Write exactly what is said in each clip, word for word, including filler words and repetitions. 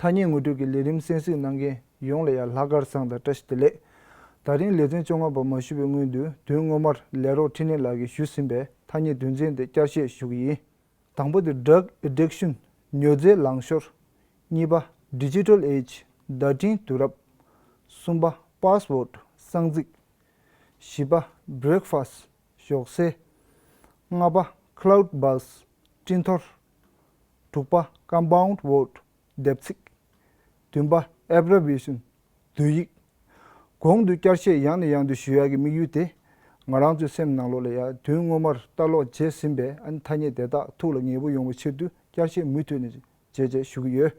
ཐ་སྙད་ངོ་སྤྲོད་ཀྱི་ལས་རིམ་གསན་གཟིགས་གནང་མཁན་ཡོངས་ལ་ཡང་ལྷག་དཀར་བཟང་དང་བཀྲ་ཤིས་བདེ་ལེགས། ད་རིང་ལེ་ཚན་བཅོ་ལྔ་པ་མ་ཞུས་པའི་སྔོན་དུ་དོན་ངོ་མར་ལས་རོགས་འཕྲིན་ལས་ལགས་ཀྱིས་ཞུས་ཟིན་པའི་ཐ་སྙད་དོན་ཚན་དེ་བསྐྱར་བཤད་ཞུ་གི་ཡིན། དང་པོ་དེ་drug addiction ཉོ་རྫས་ལང་ཤོར། གཉིས་པ་digital age བརྡ་འཕྲིན་དུས་རབས། གསུམ་པ་password གསང་ཚིག་བཞི་པ་breakfast ཞོགས་ཟས། ལྔ་པ་cloud burst སྤྲིན་ཐོར། དྲུག་པ་compound word སྡེབ་ཚིག་བདུན་པ་abbreviation བསྡུས་ཡིག་གོང་དུ་བསྐྱར་བཤད་ཡང་ནས་ཡང་དུ་ཞུ་ཡག་གི་དམིགས་ཡུལ་དེ། ང་རང་ཚོའི་སེམས་ནང་ལོགས་ལ་ཡང་དོན་ངོ་མར་ལྟ་ཀློག་བྱས་ཟིན་པའི་ཨ་ནི་ཐ་སྙད་དེ་དག་ཐུགས་ལ་ངེས་པོ་ཡོང་བའི་ཕྱིར་དུ་བསྐྱར་བཤད་མུ་མཐུད་ནས་བྱས་བྱས་ཞུ་གི་ཡོད།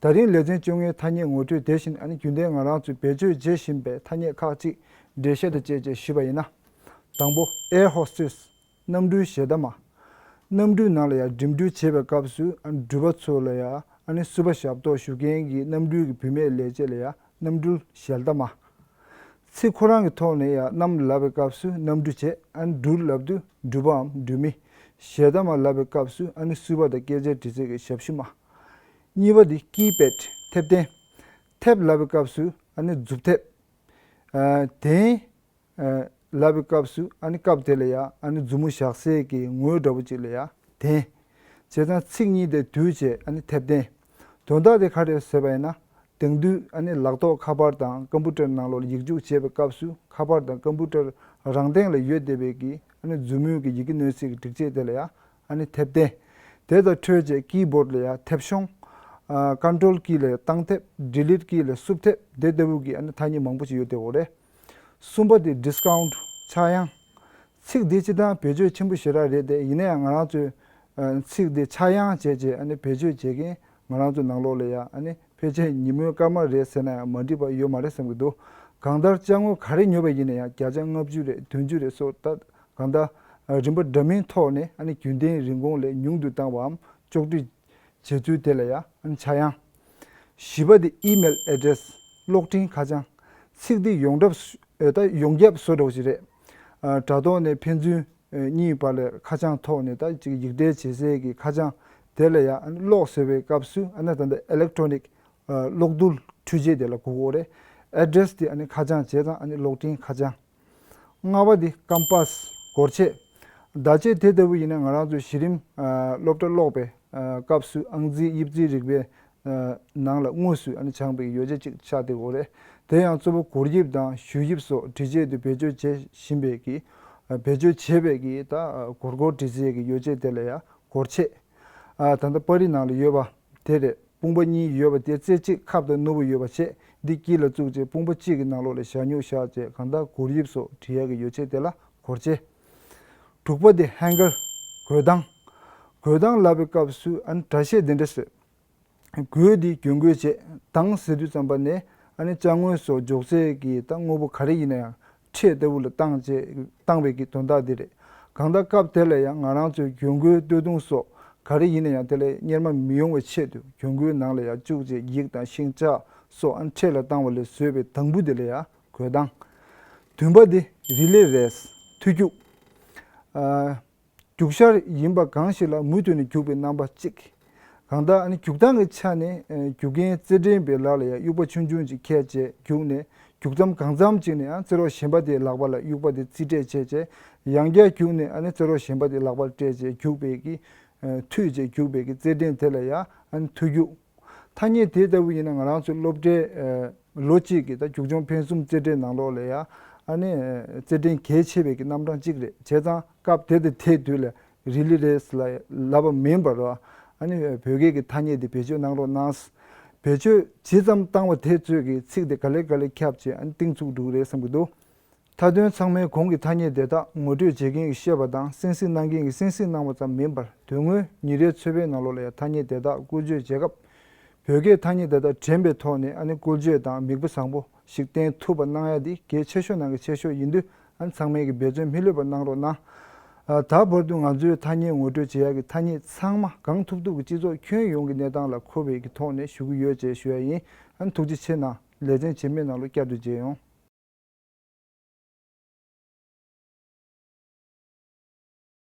ད་རིང་ལེ་ཚན་བཅོ་ལྔའི་ཐ་སྙད་ངོ་སྤྲོད་དེ་བཞིན་ཨ་ནི་རྒྱུན་ལྡན་ང་རང་ཚོས་བེད་སྤྱོད་བྱེད་བཞིན་པའི་ཐ་སྙད་ཁག་ཅིག་འགྲེལ་བཤད་དང་བཅས་བཅས་ཞུས་པ་ཡིན་ན། དང་པོ་air hostess གནམ་གྲུའི་གཞས་གཏམ་མ། གནམ་གྲུའི་ནང་ལ་ཡང་འགྲིམ་འགྲུལ་བྱེད་པའི་སྐབས་སུ་ཨ་ནི་འགྲུལ་པ་ཚོ་ལ་ཡང་ཨ་ནི་བསུ་བ་ཞབས་ཏོག་ཞུ་མཁན་གྱི་གནམ་གྲུའི་གི་བུད་མེད་ལས་བྱེད་ལ་ཡང་གནམ་གྲུའི་གཞས་གཏམ་མ། ཚིག་ཁོ་རང་གི་ཐོག་ནས་ཡང་གནམ་ལབ་པའི་སྐབས་སུ་གནམ་གྲུ་བྱས། ཨ་ནི་གྲུ་ལབ་དུས་གྲུ་པའམ་གྲུ་མི། གཞས་གཏམ་མ་ལབ་པའི་སྐབས་སུ་ཨ་ནི་བསུ་བ་དང་སྐད་ཆ་འདྲི་རྩད་ཀྱི་ཞབས་ཞུ་མ། གཉིས་པ་དེ་keypad ཐེབས་ལྡན། ཐེབས་ལབ་པའི་སྐབས་སུ་ཨ་ནི་མཛུབ་ཐེབས། ཨ་གདན། ཨ་ལབ་པའི་སྐབས་སུ་ཨ་ནི་སྐབས་དེ་ལ་ཡང་ཨ་ནི་མཛུབ་མོ་བཞག་སའི་གི་ངོས་འདྲ་པོ་ཅིག་ལ་ཡང་གདན། བྱས་ཙང་ཚིག་གཉིས་དེ་བསྡུས་བྱས་ཨ་ནི་ཐེབས་ལྡན། དོན་དག་དེ་ག་རེ་ཟེར་བ་ཡིན་ན། དེང་དུས་ཨ་ནི་ལག་ཐོགས་ཁ་པར་དང་ཀམ་པུ་ཊར་ནང་ལོགས་ལ་ཡིག་རྒྱུགས་བྱེད་པའི་སྐབས་སུ་ཁ་པར་དང་ཀམ་པུ་ཊར་རང་སྟེང་ལ་ཡོད་བསྡད་པའི་གི་ཨ་ནི་མཛུབ་མོའི་གི་ཡི་གེ་སྣོན་སའི་གི་སྒྲིག་ཆས་དེ་ལ་ཡང་ཨ་ནི་ཐེབས་ལྡན། དེ་དང་འཕྲོས་བྱས་ཀི་བོརྡ་ལ་ཡང་ཐེབས་ཤོང་། ཨ་ཀོན་ཊོལ་ཀི་ལ་ཡང་གཏང་ཐེབས། ཌི་ལིཊ་ཀི་ལ་བསུབ་ཐེབས། དེ་ལྟ་བུ་གི་ཨ་ནི་ཐ་སྙད་མང་པོ་ཞིག་ཡོད་བསྡད་ཡོད་རེད། གསུམ་པ་དེ་ཌི་སི་ཀའུན་ཊི་ཆག་ཡང་། ཚིག་འདི་སྤྱིར་བཏང་བེད་སྤྱོད་ཆེན་པོ་ཞེ་དྲག་རེད་དེ། ཡིན་ན་ཡང་ང་རང་ཚོས་ཨ་ཚིག་འདི་ཆག་ཡང་བྱས་བྱས་ཨ་ནི་བེད་སྤྱོད་བྱེད་མཁན་ང་རང་ཚོ་ནང་ལོགས་ལ་ཡང་ཨ་ནི་ཕལ་ཆེར་ཉིན་མོའི་སྐར་མ་རེད་ཟེར་ན་ཡང་མ་འགྲིག་པ་ཡོད་མ་རེད་བསམ་གྱི་འདུག་གང་ལྟར་ཅ་དངོས་ག་རེ་ཉོས་པ་ཡིན་ན་ཡང་བརྒྱ་ཆ་ལྔ་བཅུ་རེད། བདུན་ཅུ་རེད་སོགས་ད་གང་ལྟར་རིན་པ་འདྲ་མིན་ཐོག་ནས་ཨ་ནི་རྒྱུན་ལྡན་རིན་གོང་ལས་ཉུང་དུ་བཏང་བའམ་གཅོག་འཕྲི་བྱེད་ཚུལ་དེ་ལ་ཡང་ཆག་ཡང་། བཞི་པ་དེ་email address གློག་འཕྲིན་ཁ་བྱང་། ཚིག་འདི་ཡོངས་གྲུབ་ཨེ་ད་ཡོངས་ཁྱབ་བཟོ་འདྲ་བོ་ཞིག་རེད། ཨ་དྲ་ཐོག་ནས་ཕན་ཚུན་ཨེ་གཉིས་བར་ལ་ཁ་བྱང་ཐོག་ནས་ད་ཅིག་ཡིག་འབྲེལ་བྱེད་སའི་གི་ཁ་བྱང་དེ་ལ་ཡང་ཨ་ནི་གློག་ཟེར་བའི་སྐབས་སུ་ཨ་ནི་ད་ལྟ་electronic ཨ་གློག་རྡུལ་འཕྲུལ་ཆས་དེ་ལ་གོ་གི་ཡོད་རེད། address དེ་ཨ་ནི་ཁ་བྱང་བྱས་ཙང་ཨ་ནི་གློག་འཕྲིན་ཁ་བྱང་། ལྔ་པ་དེ་ཀམ་པཱས་སྒོར་ཆས། བརྡ་ཆད་དེ་ལྟ་བུ་ཡིན་ན་ང་རང་ཚོ་གཞི་རིམ་ཨ་སློབ་གྲྭ་ཀློག་པའི་ཨ་སྐབས་སུ་ཨང་རྩིས་དབྱིབས་རྩིས་རིག་པའི་ཨ་ནང་ལ་དངོས་སུ་ཨ་ནི་སྦྱངས་པའི་ཡོ་བྱད་ཅིག་ཆགས་བསྡད་ཡོད་རེད། དེ་ཡང་གཙོ་བོ་སྒོར་དབྱིབས་དང་གཞུ་དབྱིབས་སོགས་འབྲི་ཆས་དུ་བེད་སྤྱོད་བྱེད་བཞིན་པའི་གི་ཨ་བེད་སྤྱོད་བྱེད་པའི་གི་ད་ཨ་སྒོར་སྒོར་འབྲི་སའི་གི་ཡོ་བྱད་དེ་ལ་ཡང་སྒོར་ཆས། ཨ་ད་ལྟ་པར་རིས་ནང་ལ་ཡོད་པ་དེ་རེད། དཔུང་པ་གཉིས་ཡོད་པ་དེ་རྩེ་གཅིག་ཁབ་དང་ནོར་བུ་ཡོད་པ་བྱས། འདི་དཀྱིལ་ལ་བཙུགས་རྗེས་དཔུང་པ་གཅིག་གི་ནང་ལོགས་ལ་ཞྭ་སྨྱུག་བཞག་རྗེས་གང་ལྟར་སྒོར་དབྱིབས་སོགས་བྲི་ཡག་གི་ཡོ་བྱད་དེ་ལ་སྒོར་ཆས། དྲུག་པ་དེ་ཧེང་གར་བགོད་ཐང་། བགོད་ཐང་ལབ་པའི་སྐབས་སུ་ཨ་ནི་སྒྲ་བཤད་འདི་འདྲ་ཟེར། བགོད་དེ་གྱོན་གོས་བྱས། ཐང་ཟེར་དུས་ཙམ་པ་ནས་ཨ་ནི་ཅ་དངོས་སོགས་འཇོག་སའི་གི་ད་དངོས་པོ་ག་རེ་ཡིན་ན་ཡང་ཁྲལ་ལྟ་བུ་ལ་བཏང་བྱས་བཏང་བའི་གི་དོན་དག་འདི་རེད། གང་ལྟར་སྐབས་དེ་ལ་ཡང་ང་རང་ཚོའི་གྱོན་གོས་སྟོད་ཐུང་སོགས་ག་རེ་ཡིན་ན་ཡང་དེ་ལས་གཉེར་མ་མི་ཡོང་བའི་ཆེད་དུ་གྱོན་གོས་ནང་ལ་ཡང་བཅུག་བྱས་ཡིག་དང་ཤིང་ལྕགས་སོགས་ཨ་ནི་ཁྲལ་ལ་བཏང་བ་ལས་བཟོས་པའི་དང་པོ་དེ་ལ་ཡང་བགོད་ཐང་། བདུན་པ་དེ་རི་ལེ་རེས་མཐུད་རྒྱུག་ཨ། རྒྱུག་ཤར་ཡིན་པ་གང་ཞིག་ལ་མུ་མཐུད་ནས་རྒྱུག་པའི་རྣམ་པ་གཅིག་གང་ལྟར་ཨ་ནི་རྒྱུག་སྟངས་ཀྱི་ཆ་ནས་ཨ་རྒྱུག་མཁན་རྩེད་འགྲན་པའི་ལག་ལ་ཡང་དབྱུག་པ་ཆུང་ཆུང་ཅིག་འཁྱེར་བྱས་རྒྱུག་ནས་རྒྱུག་མཚམས་གང་འཚམ་ཅིག་ནས་ཨ་རྩེད་རོགས་གཞན་པ་དེའི་ལག་པ་ལ་དབྱུག་པ་དེ་རྩིས་སྤྲད་བྱས་བྱས་ཡང་བསྐྱར་རྒྱུག་ནས་ཨ་ནི་རྩེད་རོགས་གཞན་པ་དེའི་ལག་པར་སྤྲད་བྱས་རྒྱུག་པའི་གི་ཨ་མཐུད་བྱས་རྒྱུག་པའི་གི་རྩེད་འགྲན་དེ་ལ་ཡང་ཨ་ནི་མཐུད་རྒྱུག་ཐ་སྙད་དེ་ལྟ་བུ་ཡིན་ན་ང་རང་ཚོའི་སློབ་གྲྭའི་ཨ་ལོ་གཅིག་གི་ད་རྒྱུག་མཆོང་འཕེན་གསུམ་རྩེད་འགྲན་ནང་ལོགས་ལ་ཡང་ཨ་ནི་རྩེད་འགྲན་གལ་ཆེ་བའི་གི་རྣམ་གྲངས་གཅིག་རེད། བྱས་ཙང་སྐབས་དེ་དང་དེའི་དུས་ལ་རི་ལི་རེས་ལ་ལབ་པ་མིན་པར་ཨ་ནི་བོད་སྐད་ཀྱི་ཐ་སྙད་དེ་བེད་སྤྱོད་གནང་རོགས་གནང་། བེད་སྤྱོད་ཇི་ཙམ་བཏང་བ་དེ་ཚོས་ཀྱི་ཚིག་དེ་ག་ལེ་ག་ལེ་ཁྱབ་བྱས་ཨ་ནི་གཏིང་ཚུགས་འགྲོ་གི་རེད་བསམ་གྱི་འདུག་མཐའ་དོན་ཚང་མའི་གོང་གི་ཐ་སྙད་དེ་དག་ངོ་སྤྲོད་བྱེད་མཁན་གྱིས་བཤད་པ་དང་གསན་གཟིགས་གནང་མཁན་གྱིས་གསན་གཟིགས་གནང་བ་ཙམ་མིན་པར་དོན་དངོས་ཉིན་རེའི་འཚོ་བའི་ནང་ལོགས་ལ་ཡང་ཐ་སྙད་དེ་དག་བཀོལ་སྤྱོད་བྱེད་སྐབས། བོད་སྐད་ཐ་སྙད་དེ་དག་དྲན་པའི་ཐོག་ནས་ཨ་ནི་བཀོལ་སྤྱོད་དང་མིག་དཔེ་བཟང་པོ་ཞིག་བསྟན་ཐུབ་པ་གནང་ཡ་འདི་གལ་ཆེ་ཤོས་ནང་གི་ཆེ་ཤོས་ཡིན་དུས་ཨ་ནི་ཚང་མས་ཀྱི་འབད་བརྩོན་མི་ལྷོད་པ་གནང་རོགས་གནང་། ཨ་ད་བར་དུ་ང་ཚོའི་ཐ་སྙད་ངོ་སྤྲོད་བྱེད་ཡ་གི་ཐ་སྙད་ཚང་མ་གང་ཐུབ་ཐུབ་ཀྱི་སྤྱི་ཚོགས་ཁྱོན་ཡོངས་ཀྱི་གནས་སྟངས་ལ་མཁོ་བའི་གི་ཐོག་ནས་ཞུ་གི་ཡོད་ཅེས་ཞུ་ཡ་ཡིན། ཨ་ནི་ཐུགས་རྗེ་ཆེ་གནང་། ལེ་ཚན་རྗེས་མའི་ནང་ལ་བསྐྱར་དུ་མཇལ་ཡོང་།